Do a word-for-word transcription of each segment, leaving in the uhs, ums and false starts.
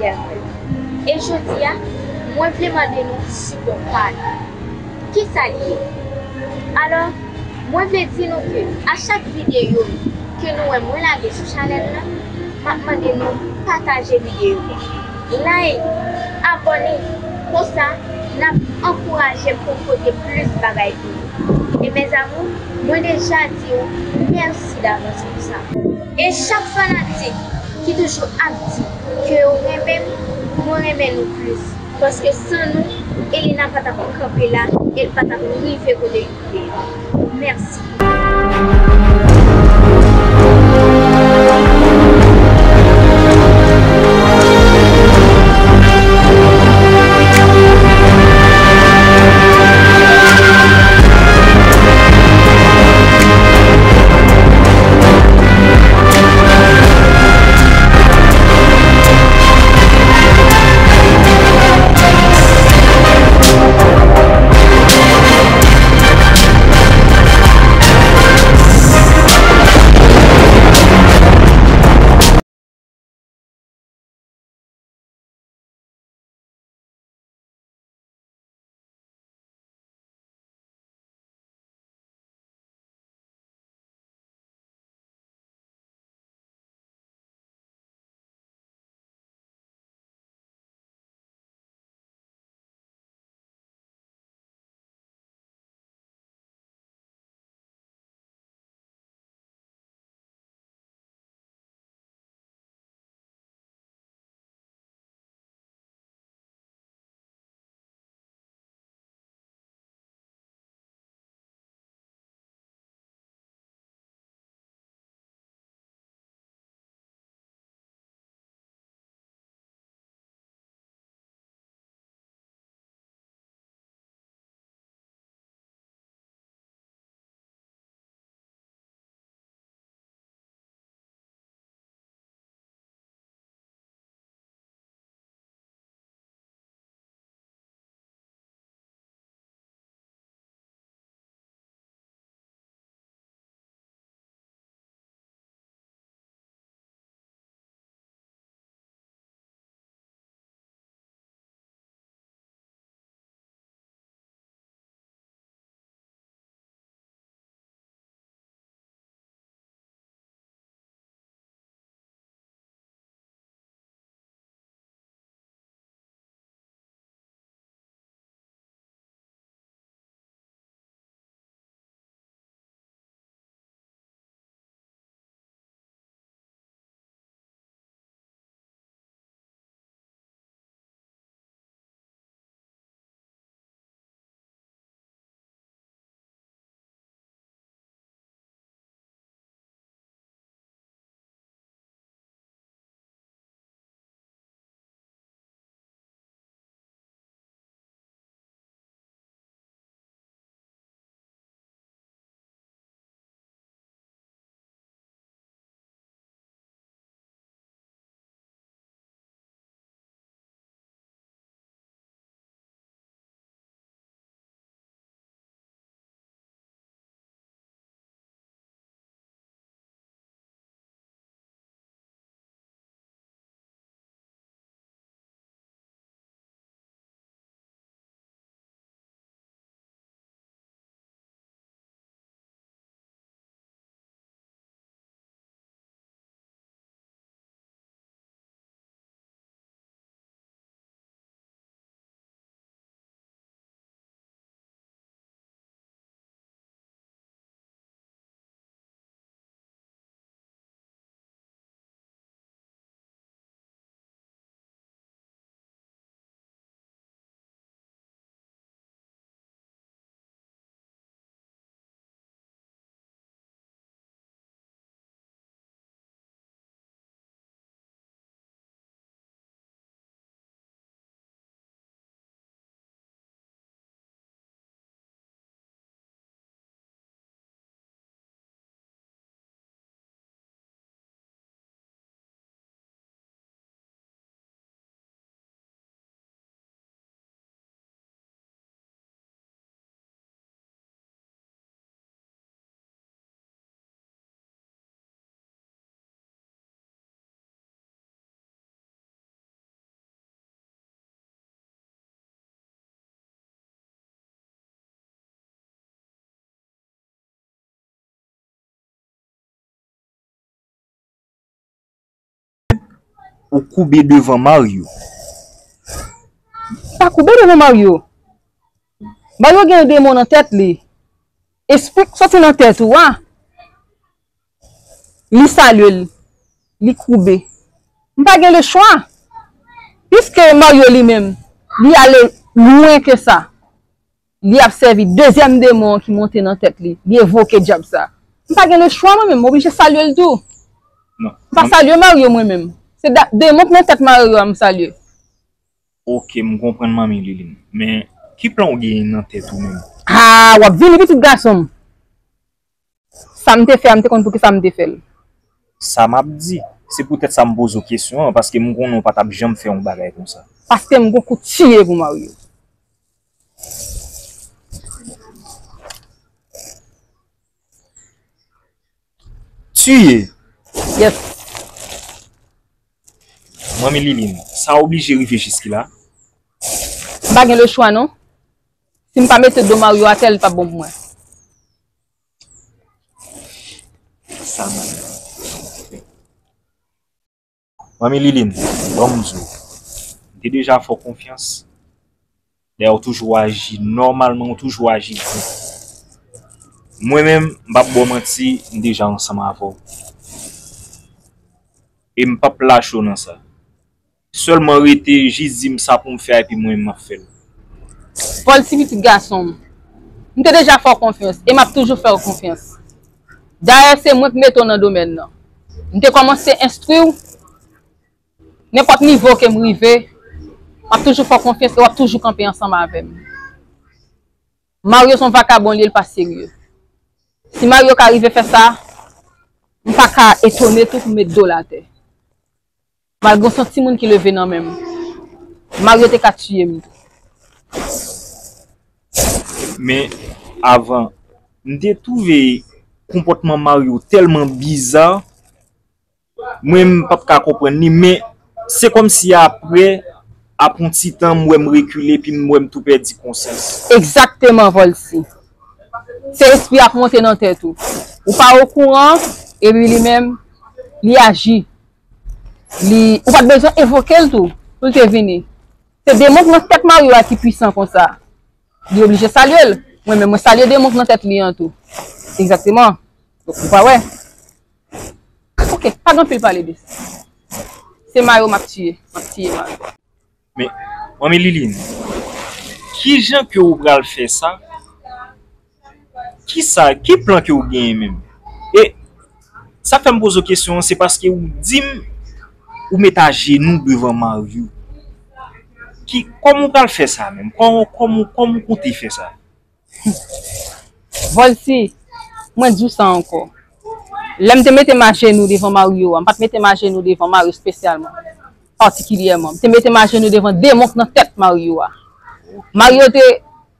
E jodi a, mwen vle mande nou sipò pa nou. Kisa l ye? Alò, mwen vle di nou ke a chak videyo ke nou wè mwen lage sou chanèl la, m ap mande nou pataje videyo a. Like, abòne, konsa n ap ankouraje pou pote plis bagay pou nou. E mes amours, mwen deja di w mèsi davans pou sa. E chak fanatik ki toujou ap di ke yo renmen m, mwen renmen nou plis. Paske san nou, Elena pa t ap kanpe la, e l pa t ap rive kote li rive. Mèsi. Ou koube devan Mario. M pa koube devan Mario. Mario gen yon demon nan tèt li. Espri k soti nan tèt ou a, li salye l, li koube. M pa gen lechwa. Piske Mario li menm, li ale lwen ke sa. Li ap sèvi dezyèm demon an ki monte nan tèt li. Li evoke dyab sa. M pa gen lechwa mwen menm, m oblije salye l tou. Non. M pa salye Mario mwen menm. Se da- demon k nan tèt Mario a m salye. Ok, m konprann manmi Liline. Men, ki plan w genyen nan tèt ou menm? Ah, w ap vini pitit gason m. Sa m te fè a, m te konn pou ki sa m te fè l. Sa m ap di, se poutèt sa m poze w kesyon an, paske m konnen w pa t ap janm fè yon bagay konsa. Paske m gon kout tiye pou Mario. Tiye? Yes. Manmi Liline, sa oblije rive jiskila? M pa gen lechwa non. Si m pa mete do Mario atè, li p ap bon pou mwen. Sa mal. Manmi Liline, ban m di w, m te deja fè w konfyans. Dayè, w toujou aji nòmalman, w toujou aji byen. Mwen menm, m p ap ba w manti, m deja ansanm avè w. E m p ap lache w nan sa. Sèlman rete, jis di m sa pou m fè a, epi mwen menm m ap fè l. Volcy, pitit gason m, m te deja fè w konfyans e m ap toujou fè w konfyans. Dayè, se mwen k mete w nan domèn nan. M te kòmanse enstwi w. Nenpòt nivo ke m rive, m ap toujou fè w konfyans e w ap toujou kanpe ansanm avè m. Mario se yon vakabon li ye, li pa serye. Si Mario ka rive fè sa, m pa ka etone tou pou m met do l atè. Malgre se yon timoun ki leve nan men m. Mario te ka tiye m tou. Men avan, m te twouve konpòtman Mario tèlman biza, mwen m p ap ka konprann li, men se kòmsi apre, apre yon ti tan, m wè m rekile, epi m wè m tou pèdi konsyans. Egzakteman, Volcy. Se espri a k monte nan tèt ou. Ou pa okouran, epi li menm, li aji. Li, ou pa t bezwen evoke l tou, pou l te vini. Se demon k nan tèt Mario a ki pwisan konsa. Li oblije salye l. Mwen menm, mwen salye demon k nan tèt li an tou. Egzakteman. Donk, ou pa wè. Ok, pa gen anpil pale de sa. Se Mario m ap tiye. M ap tiye Mario. Men, manmi Liline, kijan ke ou pral fè sa? Kisa, ki plan ke ou genyen menm? E sa k fè m poze w kesyon an, se paske ou di m ou met ajenou devan Mario. Ki, kòman ou pral fè sa menm? Kòman, kòman, kòman ou konte fè sa? Volcy, mwen di w sa ankò. Lè m te mete m ajenou devan Mario a, m pa t mete m ajenou devan Mario espesyalman, patikilyèman. M te mete m ajenou devan demon k nan tèt Mario a. Mario te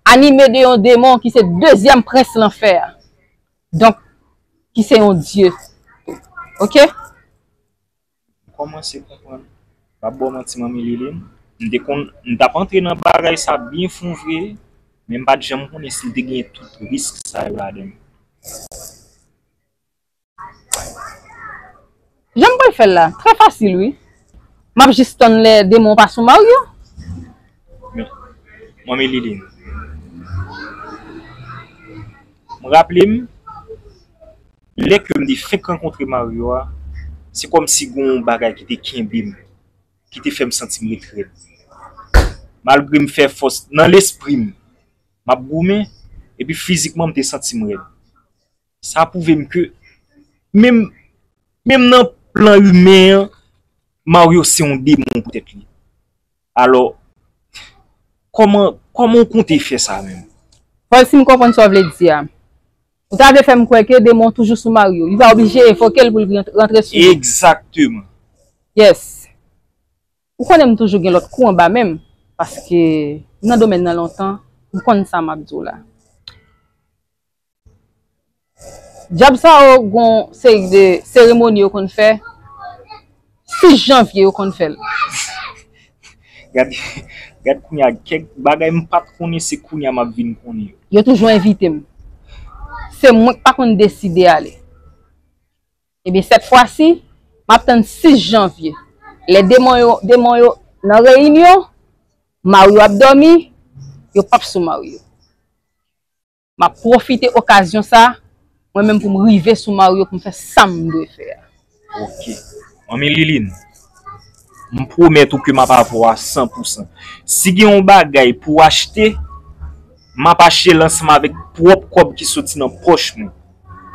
anime de yon demon ki se dezyèm prens lanfè a. Donk, ki se yon dye. Ok? M kòmanse konprann. M p ap ba w manti, manmi Liline. M te konn, m t ap antre nan bagay sa byen fon vre, men m pa t janm konnen si l te gen tout risk sa yo ladan l. Jan m pral fè l la, trè fasil wi. M ap jis tann lè demon pa sou Mario. Men, manmi Liline, m raple m, lè ke m te fenk rankontre Mario a, se kòmsi gen yon bagay ki te kenbe m, ki te fè m santi m ret rèd. Malgre m fè fòs nan lespri m, m ap goumen, epi fizikman m te santi m rèd. Sa pwouve m ke menm, menm nan plan imen an, Mario se yon demon pou tèt li. Alò, kòman, kòman w konte fè sa menm? Volcy, m konprann sa w vle di a. Ou ta vle fè m kwè ke demon toujou sou Mario. Li pa oblije evoke l pou l rantre sou li. Egzakteman. Yes. Ou konnen m toujou gen lòt kou anba men m, paske m nan domèn nan lontan, m konn sa m ap di w la. Dyab sa yo gon seri de seremoni yo konn fè, sis janvye yo konn fè l. Gad, gad kounye a, kèk bagay m pa t konnen, se kounye a m ap vin konnen yo. Yo toujou envite m. Se mwen k pa konn deside ale. Ebyen, sèt fwa si, m ap tann sis janvye. Lè demon yo, demon yo nan reyinyon, Mario ap dòmi, yo p ap sou Mario. M ap pwofite okazyon sa, mwen menm pou m rive sou Mario pou m fè sa m dwe fè a. Ok. Manmi Liline, m pwomèt ou ke m ap avè w a san pou san. Si gen yon bagay pou w achte, m ap achte l ansanm avèk pwòp kòb ki soti nan pòch mwen,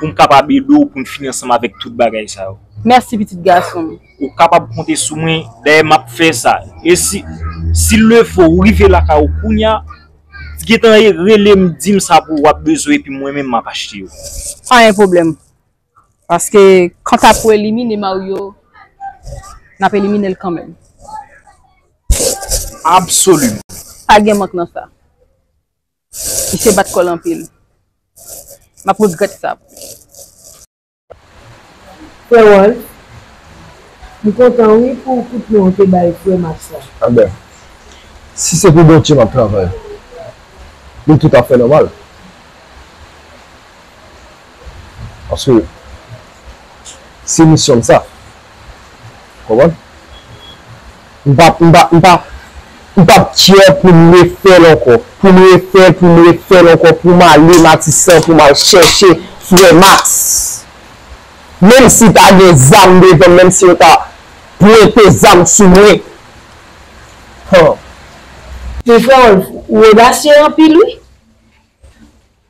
pou m kapab ede w pou n fini ansanm avèk tout bagay sa yo. Mèsi, pitit gason m. Ou kapab konte sou mwen, dayè m ap fè sa. E si, si le fo ou rive lakay ou kounye a, gentan rele m, di m sa pou w ap bezwen, epi mwen menm m ap achte yo. Pa gen pwoblèm. Paske kanta pou elimine Mario, n ap elimine l kanmenm. Absoliman. Pa gen mank nan sa. Misye bat kò l anpil. M ap regrèt sa. Frè Rolf, m kontan wi pou kout men w te bay frè Max la. Anben, si se pou Bondye m ap travay, li toutafè nòmal. Paske se misyon m sa. Konprann? M pa, m pa, m pa, m p ap kyè pou m refè l ankò. Pou m refè l, pou m refè l ankò, pou m ale Matisan, pou m al chèche frè Max. Menm si ta gen zam devan m, menm si yo ta pwente zam sou mwen. Han. Men frè Rolf, ou odasye anpil wi.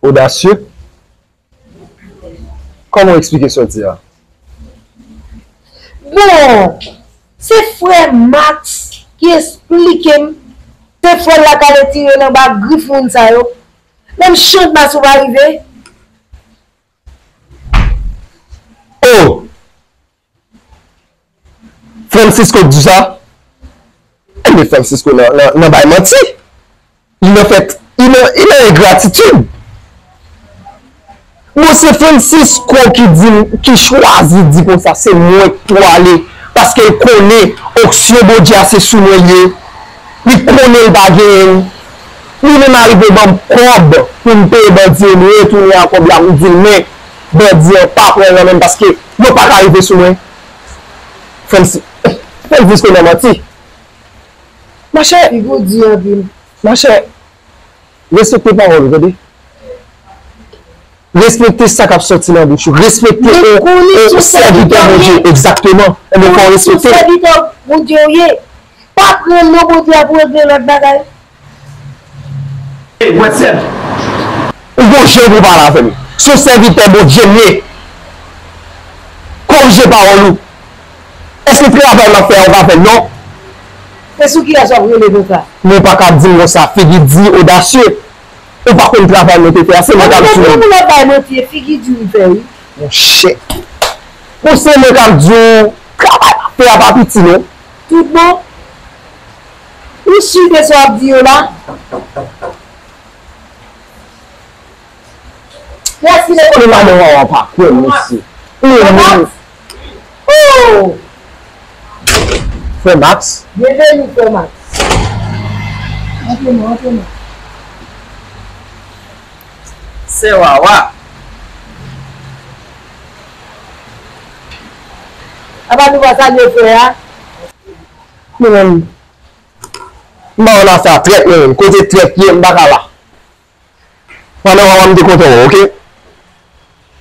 Odasye? Kòman w eksplike sa w di a? Bon, se frè Max ki esplike m se frè l la k al retire l anba grif moun sa yo. Menm chan mas ou pa rive. Oh! Francisco k di sa? Ebyen, Francisco nan, nan, nan bay manti. Li nan fè, li nan, li nan engratitid. Bon, se Francisco ki di m, ki chwazi di konsa, se mwen k pou ale. Paske l konnen onksyon Bondye a se sou mwen l ye. Li konnen l pa genyen l. Li menm arive ban m kòb pou m peye bandi yo, m retounen a kòb la, m di l, men, bandi an pa pran l nan men m paske yo pa ka rive sou mwen. Franci-, Francisco nan manti. Machè, figi w di anpil. Machè, respekte pawòl ou, tande. Respekte sa k ap sòti nan bouch ou. Respekte yon, yon sèvitè Bondye. Egzakteman. Ebyen, fò w respekte. Sèvitè Bondye ou ye. Pa pran non Bondye a pou regle lòt bagay. Ou gon jan pou w pale avè m. Se yon sèvitè Bondye m ye. Korije pawòl ou. Èske travay m ap fè a ou ka fè l? Non. E sou kiyès w ap rele konsa? Men w pa ka di m konsa, figi di, odasye. Ou pa konn travay mwen te fè a, se mwen k ap di w. Anben, moun ap bay manti, e figi di w li fè wi. Monchè. Bon, se mwen k ap di w, travay m ap fè a pa piti non. Tout bon? Ou si de sa w ap di yo la? Mèsi, lekòl. Madan Wawa pa kwè m, mesye. Ou menm. Oh! Frè Max. Byenveni, frè Max. Antre non, antre non. Sè Wawa. Apa nou pa salye frè a? Mwen menm, m pa nan afè a trèt mwen menm. Kote trèt ye, m pa ka la. Pandan w ap, m te kontan wè w, oke?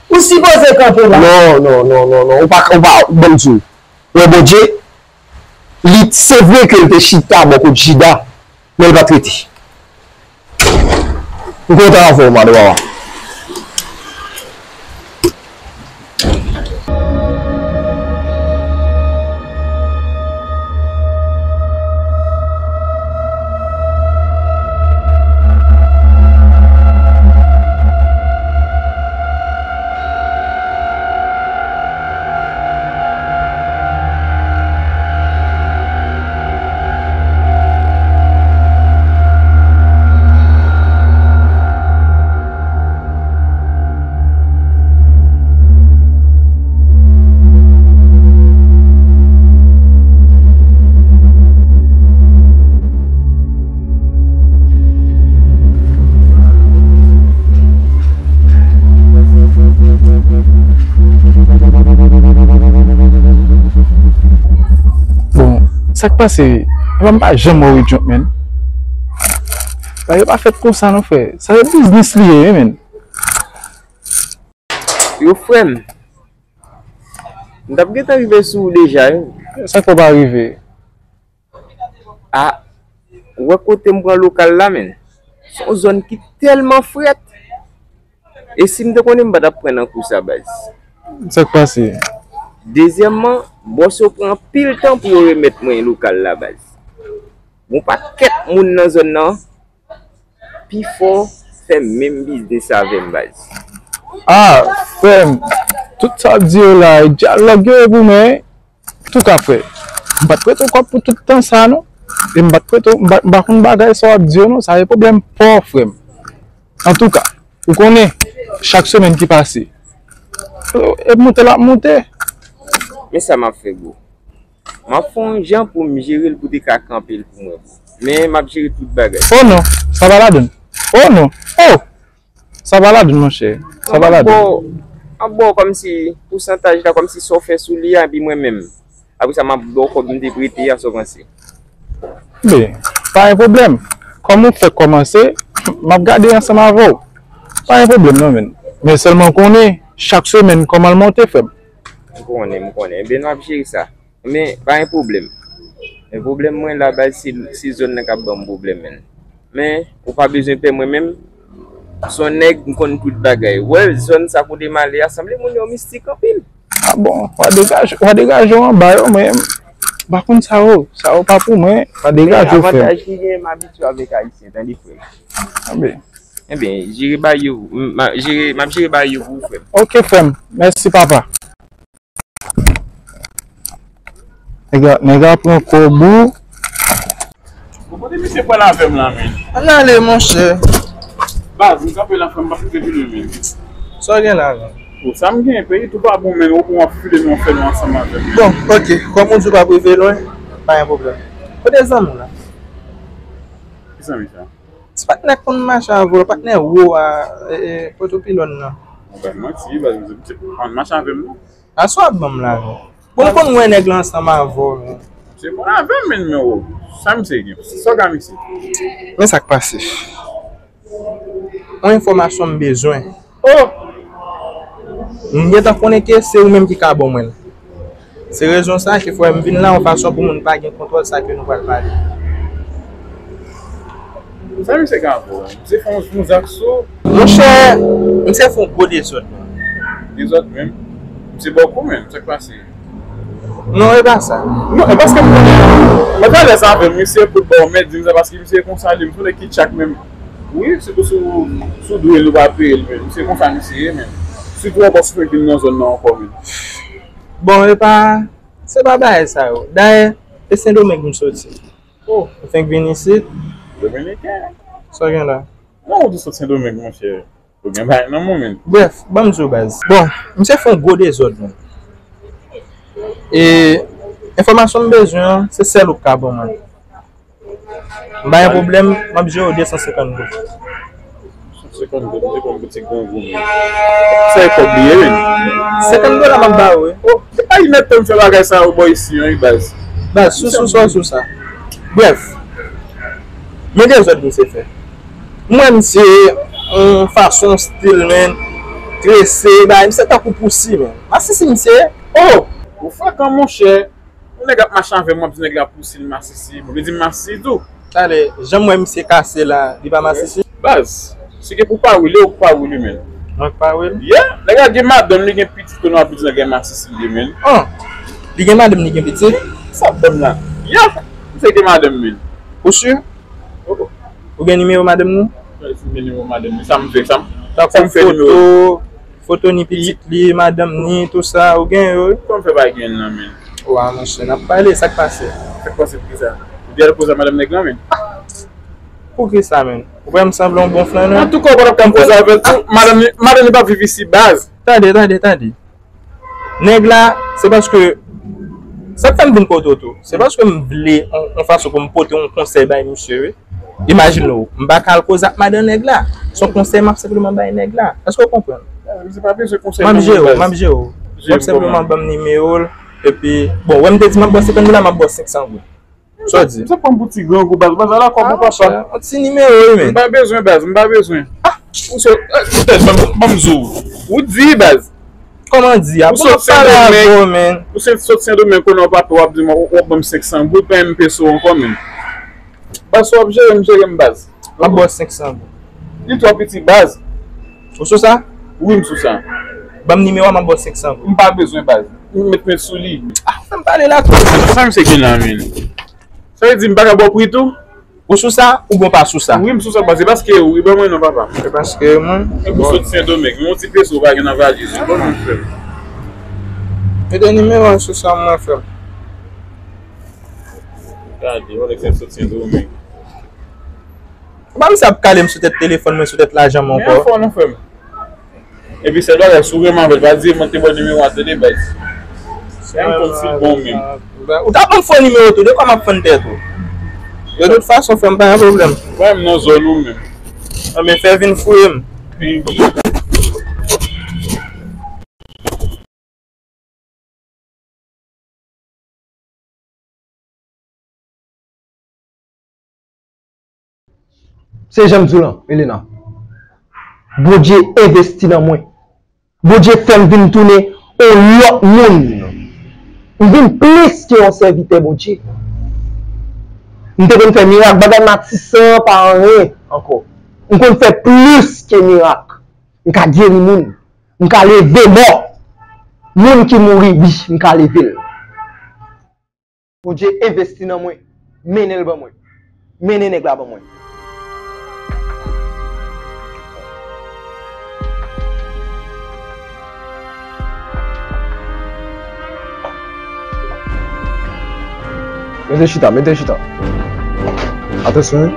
Ou sipoze kanpe la. Non, non, non, non, non. Ou pa, ou pa, ban m di w. Wè Bondye, li, se vre ke l te chita bò kot Jida, men l pa t rete. M kontan avè w, madan Wawa. Sa k pase? Epa m pa janm wè w e jump, man. Bagay yo pa fèt konsa non, frè. Sa se biznis li ye, wi, man. Yo, frè m, m t ap gentan rive sou ou deja, wi. Sa k fè w pa rive? A, ou wè kote m pran lokal la, menn? Se yon zòn ki tèlman frèt. E si m te konnen, m pa t ap pran nan kou sa, baz. Sa k pase? Dezyèmman, bòs yo pran anpil tan pou yo remèt mwen lokal la, baz. Gon pakèt moun nan zòn nan pifò fè menm biznis avè m, baz. Ah, frè m, tout sa w ap di yo la, e dyalòg yo ye pou mwen. Antouka, frè, m pa t prete w kòb pou tout tan sa, non. E m pa t prete w, m pa, m pa konn bagay sa w ap di yo, non. Sa se pwoblèm pa w, frè m. Antouka, ou konnen, chak semèn ki pase, e monte l ap monte. Men sa m ap fè, bro. M ap fè yon jan pou m jere l pou te ka kanpe l pou mwen, bro. Men m ap jere tout bagay. Oh non, sa pa ladann. Oh non, oh! Sa pa ladann, monchè. Sa pa ladann. M ap ba w kòmsi pousantaj la, kòmsi sa w fè sou li a, epi mwen menm. Apre sa, m ap ba w kòb m te prete a, sa w panse? Be, pa gen pwoblèm. Kòm ou fèk kòmanse, m ap gade ansanm avè w. Pa gen pwoblèm non, menn. Men sèlman konnen, chak semèn, kòman l monte, frè m? M konnen, m konnen. Enben, n ap jere sa. Men, pa gen pwoblèm. Men pwoblèm mwen la, baz, se, se zòn nan k ap ban m pwoblèm, menn. Men, ou pa bezwen pè mwen menm. Se yon nèg, m konn tout bagay. Ou wè, zòn sa kote m ale a, sanble moun yo mistik anpil. Ah bon, w a degaje, w a degaje w anba yo, mwen, m pa konn sa yo. Sa yo pa pou mwen, w a degaje w, frè m. Avantaj ki genyen, m abitye avèk Ayisyen, tande, frè. Anben. Enben, jere bagay yo, m, m, jere, m ap jere bagay yo pou ou, frè m. Ok, frè m. Mèsi, papa. Nèg la, nèg la pran kòb ou. Bon, kote misye pral avè m la, menn? Ann ale, monchè. Baz, m kanpe la, frè m, pa foutre vini, menn. Sa w gen la, menn? Bon, sa m gen, peyi tou pa bon, menn. Ou konn w ap file nou, fè nou ansanm avè m, menn. Bon, ok. Kòm ou di w p ap rive lwen, pa gen pwoblèm. Kote zanmi w la? Ki zanmi sa? Ti patnè k konn mache avè w, patnè wo a, e, e, Poto Pilòn nan. Ou bay manti, baz, misye pa konn mache avè m, non. A sa w ap ban m la, non? Bon, m konn wè nèg la ansanm avè w, non. Se pran avè m, menn, men, o. Sa misye gen? Sa w ka misye? Men sa k pase. Yon enfòmasyon m bezwen. Oh! M gentan konnen ke se ou menm ki ka ban mwen l. Se rezon sa ki fè m vin la yon fason pou moun pa gen kontwòl sa ke nou pral pale. Sa misye ka fè? Misye fè yon, yon zak sou. Monchè, misye fè yon gwo dezòd. Dezòd menm? Misye ba w kou menm, sa k pase? Non, e pa sa. Non, e paske m konnen. Mwen pa alèz avè l, misye pou ba w mèt di m sa paske misye konsa li, m konnen ki tchak menm. Wi, sitou sou, sou dwe l ou pa peye l menm. Misye konsa misye ye menm. Sitou ankò si fèk vin nan zòn nan ankò menm. Bon, e pa, se pa bagay sa yo. Dayè, e Sendomeng m soti. Oh. M fenk vin isit. Dominiken. Sa w gen la? Non, ou di sot Sendomeng, monchè. Ou gen bagay nan men w, menn. Brèf, ban m di w baz. Bon, misye fè yon gwo dezòd, menn. E enfòmasyon m bezwen an, se sèl ou k ka ban mwen. M pa gen pwoblèm, m ap jere w de san senkant goud. San senkant goud, misye konn boutik grangou, menn. Sa e kòb li ye, menn. Senkant dola m ap ba w, wi. Oh, se pa inèt tan m fè bagay sa yo bò isi an, wi, baz. Baz, sou, sou sa, sou sa. Brèf, men dezòd misye fè. M wè misye, yon fason stil, menn, trese, bay, misye tankou pousi, menn. Masisi misye ye. Oh! Ou frekan, monchè. Yon nèg ap mache avè m, w ap di nèg la pousi l masisi. Bon, li di m masisi tou. Talè, jan m wè misye kase la, li pa masisi? Baz, si gen pou pa wi, li ou pa wi li menm. Mwen pa wi l? Yeah, nèg la gen madanm, li gen pitit, konnen w ap di nèg la masisi li menm. An, li gen madanm, li gen pitit? Sa ban m la. Yeah, misye gen madanm menm. Ou si? Ou gen nimewo madanm ni? Nimewo madanm ni, sa m fè, sa m, sa m fè nimewo. Foto ni pitit li, madanm ni, tou sa, ou gen yo wi? Kòman fè pa gen nan men? Wa, monchè, n ap pale, sa k pase? Sa k pase pou kisa? Ou di al koze ak madanm nèg lan men? Pou kisa menm? Ou wè m sanble yon bon flannè? Antouka, ou pa t ap ka koze avè l tou. Madanm ni, madanm ni p ap viv isi, baz. Tande, tande, tande. Nèg la, se paske, sa k fè m vin kote w tou, se paske m vle yon, yon fason pou m pote yon konsèy bay misye wi. Imajine w, m pa ka al koze ak madan nèg la. Se yon konsèy m ap senpleman bay nèg la. Èske w konprann? M ap jere w, m ap jere w. M ap senpleman ban m nimewo l. Epi, bon, wè m te di m ap ba w senkant dola, m ap ba w senk san goud. Sa w di? Sa pran pou ti grangou, baz. Baz, ala kòb ou, papa. Yon ti nimewo, wi, men. M pa bezwen, baz, m pa bezwen. Ah, ou se, eh, poutèt, ban m, ban m di w. Ou di, baz. Kòman di a? Ou sot Sendomeng, men. Ou se sot Sendomeng, konnen w papa w ap di m, w ap ban m senk san goud, pa menm peso ankò, men. Baz, w ap jere m, jere m, baz. M ap ba w senk san goud. Li twò piti, baz. Ou sou sa? Wi, m sou sa. Ban m nimewo a, m ap ba w senk san goud. M pa bezwen, baz. M met men sou li. Ah, fè m pale la tou. Sa misye gen la, men. Sa vle di m pa ka ba w pri tou? Ou sou sa, oubyen w pa sou sa? Wi, m sou sa, baz. Se paske wi, ban mwen non, papa. Se paske mwen. E pou sot Sendomeng, yon ti peso w pa gen nan valiz ou, ban mwen, frè m. Mete nimewo a sou sa mwen, frè m. Gade, yon nèg se sot Sendomeng. Ou pa misye ap kale m sou tèt telefòn mwen, sou tèt lajan mwen ankò. Men fò non, frè m. Epi sèl bagay, si w renmen avè l, pa di mwen te ba w nimewo a, tande, baz. Sa m konn si l bon menm. Ou ta konn fè nimewo tou, de kwa m ap fann tèt ou? De tout fason, frè m, pa gen pwoblèm. Mwen menm nan zòn ou menm. Anben, fè vin fouye m. Se jan m di w lan, Elena. Bondye envesti nan mwen. Bondye fè m vin tounen yon lòt moun. M vin plis ke yon sèvitè Bondye. M te konn fè mirak, bagay matisan an pa anyen ankò. M konn fè plis ke mirak. M ka geri moun. M ka leve mò. Moun ki mouri, wi, m ka leve l. Bondye envesti nan mwen. Mennen l ban mwen. Mennen nèg la ban mwen. Mete chita, mete chita. Atansyon, wi.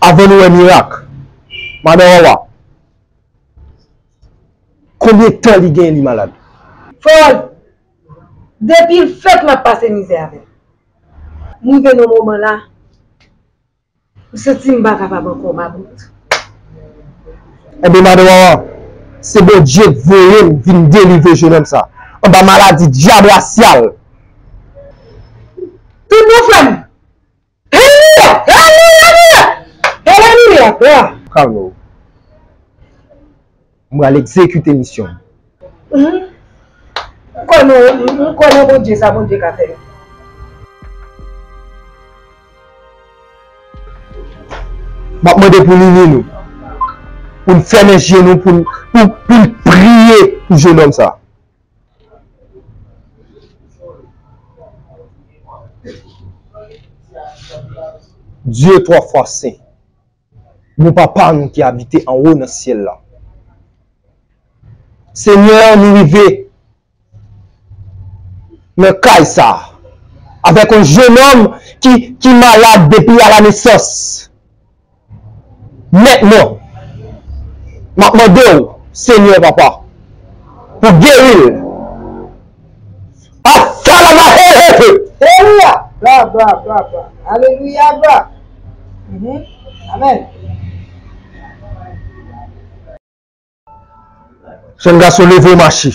Avan nou wè mirak, madan Wawa, konbyen tan li gen li malad? Frè, depi l fèt m ap pase mizè avè l. M rive nan moman la, m santi m pa kapab ankò, mabout. Enben, madan Wawa, se Bondye k voye m vin delivre jennonm sa anba maladi dyab rasyal. Tout bon, frè m. Alelouya! Alelouya! Alelouya! Alelouya! Kalme w. M pral egzekite misyon m. Mhm. M kwè nan, m kwè nan Bondye, sa Bondye ka fè. M ap mande pou nini nou, pou n fèmen je nou, pou n, pou, pou n priye pou jennonm sa. Dye twa fwa sen, bon Papa nou ki abite anwo nan syèl la. Senyè, nou rive nan kay sa a avèk yon jennonm ki, ki malad depi a la nesans. Mentnan, m ap mande w, Senyè Papa, pou geri l. Asalama he he he! Alelouya! Glwa, glwa, glwa, glwa. Alelouya, glwa. Mhm. Amèn. Jèn gason, leve w mache.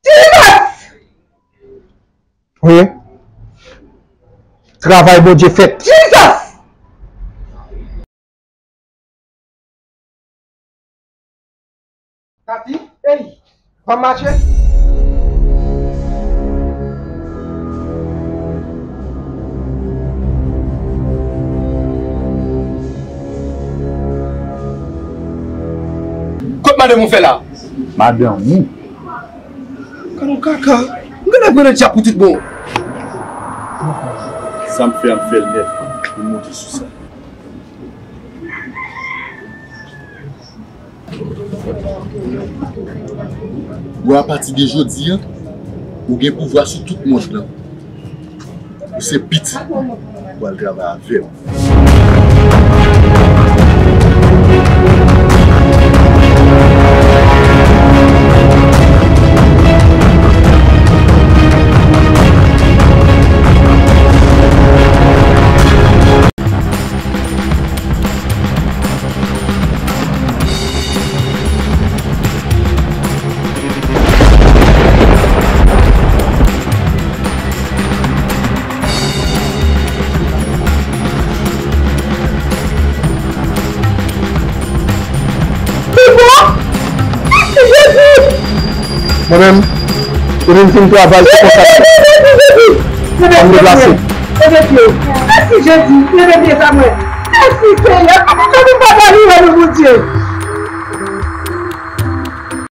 Jesus! Wi. Travay Bondye fèt. Jesus! Tati, ey, pa mache. Kot madanm ou fè la? Madanm ou? Gad yon kaka. M gade ap gade dyab pou tout bon. Sa m fè a, m fè l nèt pou m monte sou sa. Ou wè, apati de jodi a, ou gen pouvwa sou tout mond lan. Ou se pitit. Ou pral travay avè m. Mwen menm, depi m fin travay, se konsa m ye. Ann deplase. Mèsi Jezi, leve pye sa mwen. Mèsi Senyè, mwen pa ka rive nan Bondye.